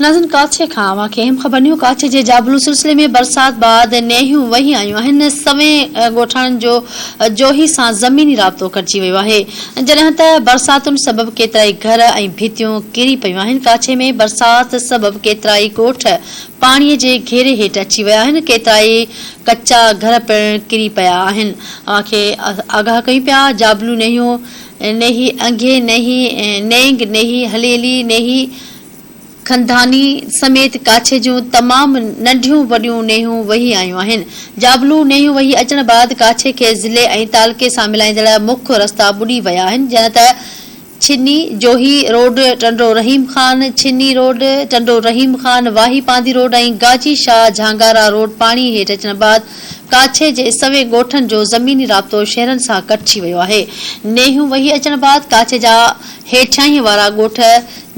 ناظرين ڪاڇي کان اوهان کي اهم خبر ڏيون ڪاڇي جي جابلو سلسلي ۾ برسات بعد نيهيون وهي آيون آهن سوين ڳوٺاڻن جو جوهي سان زميني رابطو ڪٽجي ويو آهي جڏهن ته برساتن سبب ڪيترائي گهر ۽ ڀتيون ڪري پيون آهن ڪاڇي ۾ برسات سبب ڪيترائي ڳوٺ پاڻي جي گهيري هيٺ اچي ويا آهن ڪيترائي ڪچا گهر پڻ ڪري پيا آهن اوهان کي آگاهه ڪيون پيا جابلو نيهيون نيهي انگهي نيهي نينگ نيهي هليلي نيهي کنڌاني سميت ڪاڇي جون تمام ننڍيون وڏيون نيهون وهي آيون آهن. جابلو نيهون وهي اچڻ بعد ڪاڇي کي ضلعي ۽ تعلقي سان ملائيندڙ مک رستا ٻڏي ويا آهن جڏهن ته ڇني جوهي روڊ، ٽنڊو رحيم خان، ڇني روڊ، ٽنڊو رحيم خان، واهي پانڌي روڊ ۽ گاجي شاهه جهانگارا روڊ پاڻي هيٺ اچڻ بعد ڪاڇي جي سوين ڳوٺن جو زميني رابطو شهرن سان ڪٽجي ويو آهي. نيهون وهي اچڻ بعد ڪاڇي جا هيٺيائين وارا ڳوٺ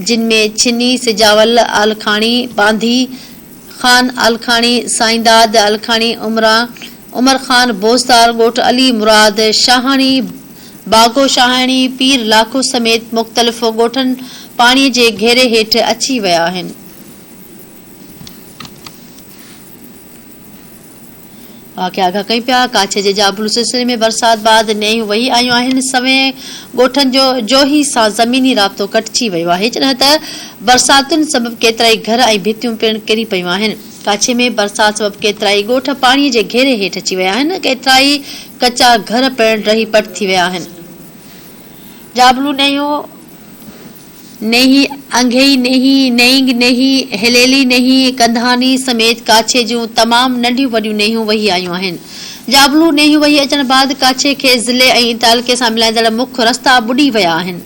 جن ۾ ڇني، سجاول، آلکاڻي، پانڌي خان آلکاڻي، سائينداد آلکاڻي، عمر خان بوزدار، ڳوٺ علي مراد شاهاڻي، باگو شاهاڻي، پير لاکو سميت مختلف ڳوٺن پاڻي جي گهيري هيٺ اچي ويا آهن. واقعا آگاهه ڪيون پيا. ڪاڇي جي جابلو سلسلي ۾ برسات بعد نيون وهي آيون آهن، سوين ڳوٺن جو جوهي سان زميني رابطو ڪٽجي ويو آهي، جڏهن ته برساتن سبب ڪيترائي گهر ۽ ڀتيون پڻ ڪري پيون آهن. ڪاڇي ۾ برسات سبب ڪيترائي ڳوٺ پاڻي جي گهيري هيٺ اچي ويا آهن، ڪيترائي ڪچا گهر پڻ ڊهي پٽ ٿي ويا آهن. جابلو نيون. نيهي، انگهئي نيهي، نينگ نيهي، هليلي نيهي، ڪنڌاني سميت ڪاڇي جون تمام ننڍيون وڏيون نيهيون وهي آيون آهن. جابلو نيهيون وهي اچڻ بعد ڪاڇي کي ضلعي ۽ تعلقي سان ملائيندڙ مک رستا ٻڏي ويا آهن.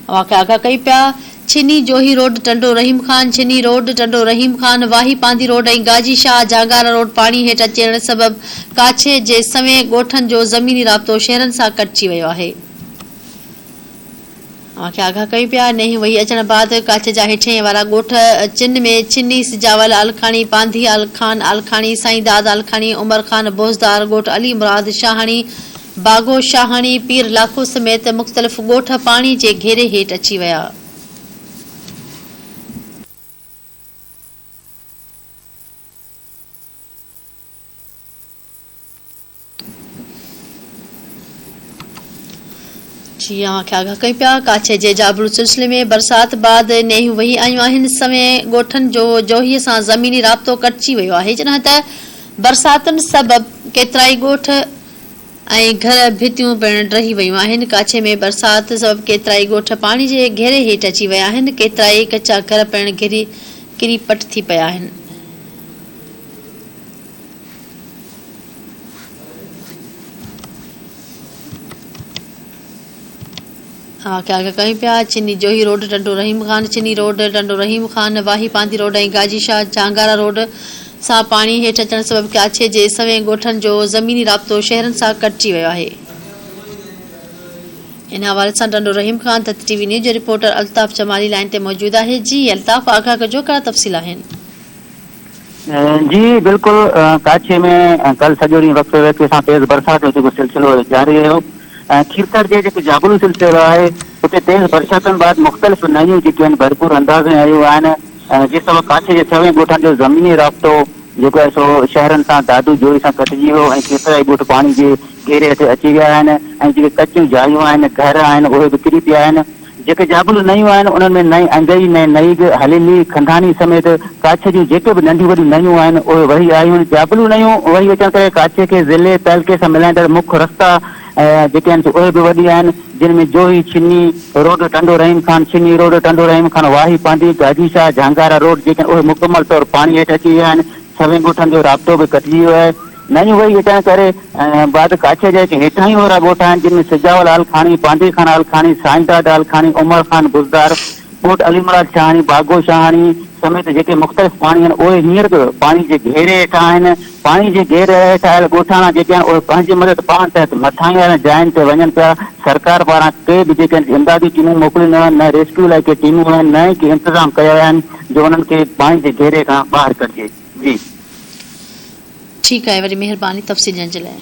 اوهان کي آگاهه ڪيون پيا، ڇني جوهي روڊ، ٽنڊو رحيم خان، ڇني روڊ، ٽنڊو رحيم خان، واهي پانڌي روڊ ۽ گاجي شاهه جهانگارا روڊ پاڻي هيٺ اچڻ سبب ڪاڇي جي سوين ڳوٺن جو زميني رابطو شهرن سان ڪٽجي ويو آهي. اوهان کي آگاهه ڪيون پيا، نيهي وهي اچڻ بعد ڪاڇي جا هيٺئين وارا ڳوٺ چن ۾ ڇني، سجاول آلکاڻي، پانڌي خان آلکاڻي، سائين داد آلکاڻي، عمر خان بوزدار، ڳوٺ علي مراد شاهاڻي، باگو شاهاڻي، پير لاکو سميت مختلف ڳوٺ پاڻي جي گهيري هيٺ اچي ويا. جي اوهان کي آگاهه ڪيون پيا ڪاڇي جي جابلو سلسلي ۾ برسات بعد نيهيون وهي آيون آهن سوين ڳوٺن جو جوهي سان زميني رابطو ڪٽجي ويو آهي جڏهن ته برساتن سبب ڪيترائي ڳوٺ ۽ گهر ڀتيون پڻ ڊهي ويون آهن ڪاڇي ۾ برسات سبب ڪيترائي ڳوٺ پاڻي جي گهيري هيٺ اچي ويا آهن ڪيترائي ڪچا گهر پڻ ڪري پٽ ٿي پيا آهن. اوهان کي آگاهه ڪيون پيا، ڇني جوهي روڊ، ٽنڊو رحيم خان، ڇني روڊ، ٽنڊو رحيم خان، واهي پانڌي روڊ ۽ گاجي شاهه جهانگارا روڊ سان پاڻي هيٺ اچڻ سبب ڪاڇي جي سوين ڳوٺن جو زميني رابطو شهرن سان ڪٽجي ويو آهي. ان حوالي سان ٽنڊو رحيم خان تت ٽي وي نيوز جو رپورٽر الطاف جمالي لائين تي موجود آهي، جي الطاف آگاهه ڪجو ڪهڙا تفصيل آهن. جي بلڪل ڪاڇي ۾ ڪلهه سڄو ڏينهن وقفي وقفي سان تيز برسات جو جيڪو سلسلو جاري رهيو ۽ کيرٿر جي جيڪو جابلو سلسلو آهي اتي تيز برساتن بعد مختلف نيون جيڪي آهن ڀرپور انداز ۾ آيون آهن جنهن سبب ڪاڇي جي سوين ڳوٺن جو زميني رابطو جيڪو آهي سو شهرن سان دادو جوئي سان ڪٽجي ويو ۽ ڪيترائي ڳوٺ پاڻي جي گهيري هيٺ اچي ويا آهن ۽ جيڪي ڪچيون جايون آهن گهر آهن اهي به ڪري پيا آهن جيڪي جابلو نيون آهن، انهن ۾ نئين انگئي، نئين نئيگ، هليلي، کنڌاني سميت ڪاڇي جون جيڪي به ننڍيون وڏيون نيون آهن، اهي وهي آيون آهن. جابلو نيون وهي اچڻ ڪري ڪاڇي کي ضلعي تعلقي سان ملائيندڙ مک رستا جيڪي آهن سي اهي به وڏي آهن، جن ۾ جوهي، ڇني روڊ، ٽنڊو رحيم خان، ڇني روڊ، ٽنڊو رحيم خان، واهي پانڌي، گاجي شاهه، جهانگارا روڊ جيڪي آهن اهي مڪمل طور پاڻي هيٺ اچي ويا آهن. سوين ڳوٺن جو رابطو به ڪٽجي ويو آهي. نيون وهي اچڻ ڪري بعد ڪاڇي جا هڪ هيٺاهين وارا ڳوٺ آهن، جن ۾ سجاول آلکاڻي، پانڌي خان آلکاڻي، سائينداد آلکاڻي، عمر خان بوزدار، ڳوٺ علي مراد شاهاڻي، باگو شاهاڻي سميت جيڪي مختلف پاڻي آهن اهي هينئر به پاڻي جي گهيري هيٺ آهن. پاڻي جي گهيري هيٺ آيل ڳوٺاڻا جيڪي آهن اهي پنهنجي مدد پاڻ تحت مٿاهين وارين جاين تي وڃن پيا. سرڪار پاران ڪي به جيڪي آهن امدادي ٽيمون موڪليون نه ويون آهن، نه ريسڪيو لاء ڪي ٽيمون آهن، نه ئي ڪي انتظام ڪيا ويا آهن جو انهن کي پاڻي جي گهيري کان ٻاهر ڪڍجي. جي. ٺيڪ آهي وڏي مهرباني تفصيل ڏيڻ جي لاء.